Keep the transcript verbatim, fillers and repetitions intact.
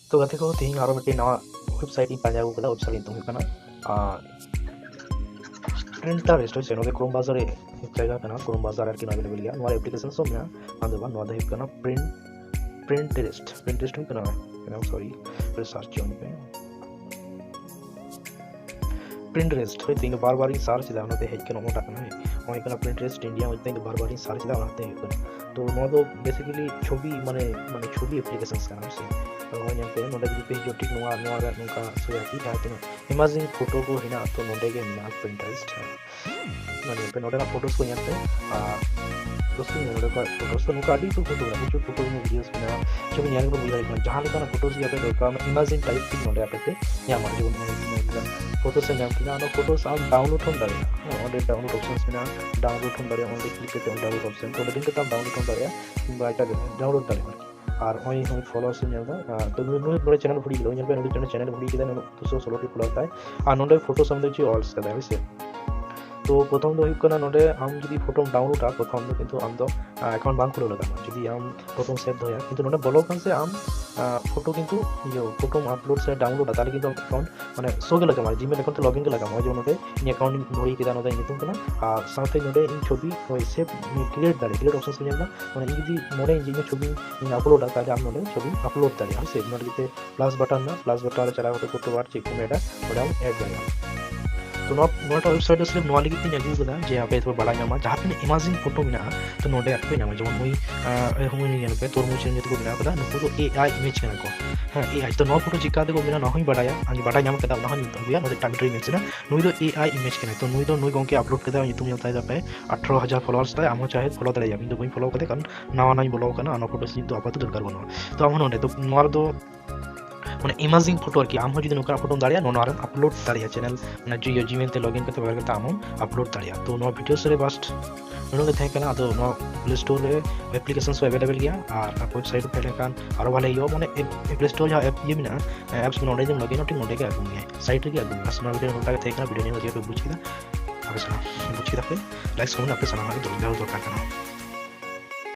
ᱛᱚ ᱜᱟᱛᱮ ᱠᱚ, ᱛᱮᱦᱮᱧ ᱟᱨᱚ ᱢᱤᱫᱴᱮᱱ ᱱᱟᱣᱟ website ᱤᱧ ᱯᱟᱸᱡᱟ ᱟᱹᱜᱩ ᱠᱟᱫᱟ᱾ Website ᱧᱩᱛᱩᱢ ᱦᱩᱭᱩᱜ ᱠᱟᱱᱟ Printerest, ᱦᱳᱭ ᱥᱮ, ᱱᱚᱣᱟ ᱫᱚ Chrome browser ᱨᱮ ᱡᱟᱭᱜᱟ ᱠᱟᱱᱟ, Chrome browser ᱟᱨᱠᱤ ᱱᱚᱣᱟ available ᱜᱮᱭᱟ᱾ ᱱᱚᱣᱟ application ᱦᱚᱸ ᱢᱮᱱᱟᱜᱼᱟ, ᱵᱟᱝ ᱫᱚ ᱵᱟᱝ, ᱱᱚᱣᱟ ᱫᱚ ᱦᱩᱭᱩᱜ ᱠᱟᱱᱟ Print Pinterest, Pinterest ᱦᱩᱭᱩᱜ ᱠᱟᱱᱟ, sorry, search ᱦᱚᱪᱚ ᱯᱮ᱾ Pinterest, ᱦᱳᱭ, ᱛᱮᱦᱮᱧ ᱫᱚ ᱵᱟᱨ ᱵᱟᱨ ᱤᱧ search ᱮᱫᱟ, ᱚᱱᱟᱛᱮ ᱦᱮᱡ ᱠᱟᱱᱟ, ᱚᱰᱟᱜ ᱠᱟᱱᱟ, ᱦᱳᱭ᱾ ᱱᱚᱜᱼᱚᱭ ᱠᱟᱱᱟ Pinterest India, ᱦᱳᱭ, ᱛᱮᱦᱮᱧ ᱫᱚ ᱵᱟᱨ ᱵᱟᱨ ᱤᱧ search ᱮᱫᱟ, ᱚᱱᱟᱛᱮ ᱦᱩᱭᱩᱜ ᱠᱟᱱᱟ᱾ ᱛᱚ ᱱᱚᱣᱟ ᱫᱚ basically ᱪᱷᱚᱵᱤ, ᱢᱟᱱᱮ, ᱢᱟᱱᱮ ᱪᱷᱚᱵᱤ applications ᱠᱟᱱᱟ, ᱦᱳᱭ ᱥᱮ᱾ ᱛᱚ ᱱᱚᱜᱼᱚᱭ ᱧᱮᱞ ᱯᱮ, ᱦᱤᱡᱩᱜ ᱴᱷᱤᱠ ᱱᱚᱣᱟ, ᱱᱚᱣᱟ ᱨᱮ ᱱᱚᱝᱠᱟ ᱥᱳᱭ ᱟᱨᱠᱤ, ᱡᱟᱦᱟᱸ ᱛᱤᱱᱟᱹᱜ amazing photo ᱠᱚ ᱦᱮᱱᱟᱜᱼᱟ, ᱛᱚ ᱱᱚᱸᱰᱮ ᱜᱮ ᱢᱮᱱᱟᱜᱼᱟ Pinterest᱾ ᱦᱮᱸ, ᱱᱚᱰᱮ ᱯᱮ, ᱱᱚᱰᱮᱱᱟᱜ photos ᱠᱚ ᱧᱮᱞ ᱯᱮ᱾ ᱟᱨ ᱫᱚᱥ ᱠᱚ ᱧᱮᱞ, ᱱᱚᱰᱮ ᱠᱷᱚᱱ photos ᱠᱚ ᱱᱚᱝᱠᱟ ᱟᱹᱰᱤ ᱩᱛᱟᱹᱨ photo ᱢᱮᱱᱟᱜᱼᱟ, ᱯᱨᱚᱪᱩᱨ photo ᱨᱮᱱᱟᱜ videos ᱢᱮᱱᱟᱜᱼᱟ, ᱪᱷᱚᱵᱤ ᱧᱮᱞ ᱠᱚ ᱵᱩᱡᱷᱟᱹᱣ ᱫᱟᱲᱮᱭᱟᱜ ᱠᱟᱱᱟ᱾ ᱡᱟᱦᱟᱸ ᱞᱮᱠᱟᱱᱟᱜ photos ᱜᱮ ᱟᱯᱮ ᱫᱚᱨᱠᱟᱨ, ᱚᱱᱟ amazing type ᱠᱤ ᱱᱚᱰᱮ ᱟᱯᱮ ᱯᱮ ᱧᱟᱢᱟ᱾ ᱡᱮᱢᱚᱱ ᱱᱚᱜᱼᱚᱭ ᱱᱚᱣᱟ photos ᱮ ᱧᱟᱢ ᱠᱮᱫᱟ, ᱚᱱᱟ photos ᱟᱢ download ᱦᱚᱸᱢ ᱫᱟᱲᱮᱭᱟᱜᱼᱟ᱾ ᱦᱮᱸ, ᱚᱸᱰᱮ download options ᱢᱮᱱᱟᱜᱼᱟ, download ᱦᱚᱸᱢ ᱫᱟᱲᱮᱭᱟᱜᱼᱟ, ᱚᱸᱰᱮ click ᱠᱟᱛᱮ download option, ᱚᱸᱰᱮ link ᱠᱟᱛᱮ ᱟᱢ download ᱦᱚᱸᱢ ᱫᱟᱲᱮᱭᱟᱜᱼᱟ, ᱠᱤᱝᱵᱟ ᱮᱴᱟᱜ ᱡᱟᱭᱜᱟ download ᱫᱟᱲᱮᱭᱟᱜᱼᱟ᱾ ᱟᱨ ᱱᱚᱜᱼᱚᱭ, ᱱᱚᱜᱼᱚᱭ followers ᱤᱧ ᱧᱮᱞ ᱮᱫᱟ, ᱟᱨ ᱛᱚ ᱱᱩᱭ, ᱱᱩᱭ ᱱᱚᱰᱮ channel ᱵᱷᱩᱲᱤ ᱠᱮᱫᱟ, ᱧᱮᱞ ᱯᱮ ᱱᱚᱰᱮ channel ᱵᱷᱩᱲᱤ ᱠᱮᱫᱟ, ᱱᱩᱱᱟᱹᱜ ᱫᱩᱥᱚ ᱥᱳᱞᱳ ᱴᱤ follower ᱛᱟᱭ᱾ ᱟᱨ ᱱᱚᱰᱮ photos ᱟᱢ ᱫᱚ ᱪᱮᱫ ᱚᱞ ᱠᱟᱫᱟᱭ, ᱦᱳᱭ ᱥᱮ᱾ ᱛᱚ ᱯᱨᱚᱛᱷᱚᱢ ᱫᱚ ᱦᱩᱭᱩᱜ ᱠᱟᱱᱟ, ᱱᱚᱰᱮ ᱟᱢ ᱡᱩᱫᱤ photoᱢ downloadᱟ, ᱯᱨᱚᱛᱷᱚᱢ ᱫᱚ ᱠᱤᱱᱛᱩ ᱟᱢ ᱫᱚ, ᱟᱸ, account ᱵᱟᱝ ᱠᱷᱩᱞᱟᱹᱣ ᱞᱟᱜᱟᱜᱼᱟ᱾ ᱡᱩᱫᱤ ᱟᱢ photoᱢ save ᱫᱚᱦᱚᱭᱟ, ᱠᱤᱱᱛᱩ ᱱᱚᱰᱮ ᱵᱚᱞᱚ ᱠᱟᱱ ᱥᱮ ᱟᱢ, ᱟᱸ, photo ᱠᱤᱱᱛᱩ ᱤᱭᱟᱹ photoᱢ uploadᱟ ᱥᱮ downloadᱟ, ᱛᱟᱦᱚᱞᱮ ᱠᱤᱱᱛᱩ account ᱢᱟᱱᱮ show ᱜᱮ ᱞᱟᱜᱟᱜᱼᱟ, Gmail account ᱛᱮ login ᱜᱮ ᱞᱟᱜᱟᱜᱼᱟ᱾ ᱱᱚᱜᱼᱚᱭ ᱡᱮᱢᱚᱱ ᱱᱚᱰᱮ ᱤᱧ account ᱤᱧ ᱵᱷᱩᱲᱤ ᱠᱮᱫᱟ, ᱱᱚᱰᱮ ᱤᱧ ᱧᱩᱛᱩᱢ ᱠᱟᱱᱟ, ᱟᱨ ᱥᱟᱶᱛᱮ ᱱᱚᱰᱮ ᱤᱧ ᱪᱷᱚᱵᱤ ᱦᱳᱭ save, create ᱫᱟᱲᱮ, create options ᱠᱚ ᱧᱮᱞ ᱮᱫᱟ, ᱢᱟᱱᱮ ᱤᱧ ᱡᱩᱫᱤ ᱢᱚᱱᱮᱭᱟᱹᱧ ᱡᱮ ᱤᱧ ᱪᱷᱚᱵᱤ ᱤᱧ uploadᱟ, ᱛᱟᱦᱚᱞᱮ ᱟᱢ ᱱᱚᱰᱮ ᱪᱷᱚᱵᱤᱢ upload ᱫᱟᱲᱮᱭᱟᱜᱼᱟ, ᱦᱳᱭ ᱥᱮ᱾ ᱱᱚᱰᱮ ᱡᱩᱫᱤ plus button ᱢᱮᱱᱟᱜᱼᱟ, plus button ᱨᱮ ᱪᱟᱞᱟᱣ ᱠᱟᱛᱮ photo ᱟᱨ ᱪᱮᱫ ᱠᱚᱢ addᱟ, ᱱᱚᱰᱮ ᱟᱢ add ᱫᱟᱲᱮᱭᱟᱜᱼᱟ᱾ ᱛᱚ ᱱᱚᱣᱟ, ᱱᱚᱣᱟᱴᱟᱜ website ᱫᱚ ᱥᱤᱨᱯ ᱱᱚᱣᱟ ᱞᱟᱹᱜᱤᱫ ᱛᱤᱧ ᱟᱹᱜᱩ ᱠᱟᱫᱟ ᱡᱮ ᱟᱯᱮ ᱫᱚᱯᱮ ᱵᱟᱲᱟᱭ ᱧᱟᱢᱟ, ᱡᱟᱦᱟᱸ ᱛᱤᱱᱟᱹᱜ amazing photo ᱢᱮᱱᱟᱜᱼᱟ, ᱛᱚ ᱱᱚᱰᱮ ᱟᱯᱮ ᱯᱮ ᱧᱟᱢᱟ᱾ ᱡᱮᱢᱚᱱ ᱱᱩᱭ, ᱟᱸ, ᱱᱩᱭ ᱧᱮᱞ ᱯᱮ, ᱛᱚᱨᱢᱩᱡᱽ ᱨᱮᱱ ᱡᱚᱛᱚ ᱠᱚ ᱵᱮᱱᱟᱣ ᱠᱟᱫᱟ, ᱱᱩᱠᱩ ᱫᱚ AI image ᱠᱟᱱᱟ ᱠᱚ᱾ ᱦᱮᱸ, AI᱾ ᱛᱚ ᱱᱚᱣᱟ photo ᱪᱤᱠᱟ ᱛᱮᱠᱚ ᱵᱮᱱᱟᱣᱟ, ᱱᱚᱣᱟ ᱦᱚᱸᱧ ᱵᱟᱲᱟᱭᱟ, ᱟᱨ ᱵᱟᱰᱟᱭ ᱧᱟᱢ ᱠᱟᱫᱟ, ᱚᱱᱟ ᱦᱚᱸᱧ ᱟᱹᱜᱩᱭᱟ᱾ ᱱᱚᱰᱮ ᱢᱤᱫᱴᱟᱝ video image ᱠᱟᱱᱟ, ᱱᱩᱭ ᱫᱚ AI image ᱠᱟᱱᱟᱭ᱾ ᱛᱚ ᱱᱩᱭ ᱫᱚ, ᱱᱩᱭ ᱜᱚᱝᱠᱮ upload ᱠᱟᱫᱟᱭ, ᱧᱩᱛᱩᱢ ᱧᱮᱞ ᱛᱟᱭ ᱛᱟᱯᱮ, ᱟᱴᱷᱨᱚ ᱦᱟᱡᱟᱨ followers ᱛᱟᱭ᱾ ᱟᱢ ᱦᱚᱸ ᱪᱟᱦᱮ follow ᱫᱟᱲᱮᱭᱟᱜᱼᱟ, ᱤᱧ ᱫᱚ ᱵᱟᱹᱧ follow ᱠᱟᱫᱮ, ᱠᱟᱨᱚᱱ ᱱᱟᱣᱟ ᱱᱟᱣᱟᱧ ᱵᱚᱞᱚ ᱠᱟᱱᱟ, ᱚᱱᱟ photo shoot ᱫᱚ ᱟᱯᱟᱛᱚᱛᱚ ᱫᱚᱨᱠᱟᱨ ᱵᱟᱹᱱᱩᱜᱼᱟ᱾ ᱛᱚ ᱟᱢ ᱦᱚᱸ ᱱᱚᱰᱮ, ᱛᱚ ᱱᱚᱣᱟ ᱨᱮᱫᱚ ᱢᱟᱱᱮ amazing photo ᱟᱨᱠᱤ, ᱟᱢ ᱦᱚᱸ ᱡᱩᱫᱤ ᱱᱚᱝᱠᱟᱱᱟᱜ photoᱢ ᱫᱟᱲᱮᱭᱟᱜᱼᱟ, ᱱᱚᱣᱟ, ᱱᱚᱣᱟ ᱨᱮᱢ upload ᱫᱟᱲᱮᱭᱟᱜᱼᱟ, channel, ᱢᱟᱱᱮ ᱡᱤᱭᱳ Gmail ᱛᱮ login ᱠᱟᱛᱮ ᱵᱮᱵᱚᱦᱟᱨ ᱠᱟᱛᱮ ᱟᱢ ᱦᱚᱸ upload ᱫᱟᱲᱮᱭᱟᱜᱼᱟ᱾ ᱛᱚ ᱱᱚᱣᱟ video ᱥᱮᱫ ᱨᱮ best ᱱᱩᱱᱟᱹᱜ ᱜᱮ ᱛᱟᱦᱮᱸ ᱠᱟᱱᱟ᱾ ᱟᱫᱚ ᱱᱚᱣᱟ Play Store ᱨᱮ applications ᱠᱚ available ᱜᱮᱭᱟ, ᱟᱨ ᱟᱯᱮ website ᱨᱮ ᱯᱷᱮᱰ ᱞᱮᱱᱠᱷᱟᱱ ᱟᱨᱚ ᱵᱷᱟᱞᱮ ᱦᱩᱭᱩᱜᱼᱟ᱾ ᱢᱟᱱᱮ Play Store ᱡᱟᱦᱟᱸ app ᱤᱭᱟᱹ ᱢᱮᱱᱟᱜᱼᱟ, apps ᱢᱮᱱᱟᱜᱼᱟ, ᱚᱸᱰᱮ ᱡᱩᱫᱤᱢ login ᱟ, ᱴᱷᱤᱠ ᱱᱚᱸᱰᱮ ᱜᱮ ᱟᱹᱜᱩ ᱢᱮᱭᱟᱭ, site ᱨᱮᱜᱮ ᱟᱹᱜᱩ ᱢᱮᱭᱟᱭ᱾ ᱵᱟᱥ ᱱᱚᱣᱟ video ᱱᱚᱝᱠᱟ ᱜᱮ ᱛᱟᱦᱮᱸ ᱠᱟᱱᱟ, video ᱧᱮᱞ ᱠᱟᱛᱮ ᱯᱮ ᱵᱩᱡᱽ ᱠᱮᱫᱟ, ᱟᱯᱮ ᱥᱟᱱᱟᱢ ᱵᱩᱡᱽ ᱠᱮᱫᱟ ᱯᱮ, like comment ᱟᱯᱮ ᱥᱟᱱᱟᱢᱟᱜ ᱜᱮ ᱫᱚᱨᱠᱟᱨ ᱠᱟᱱᱟ᱾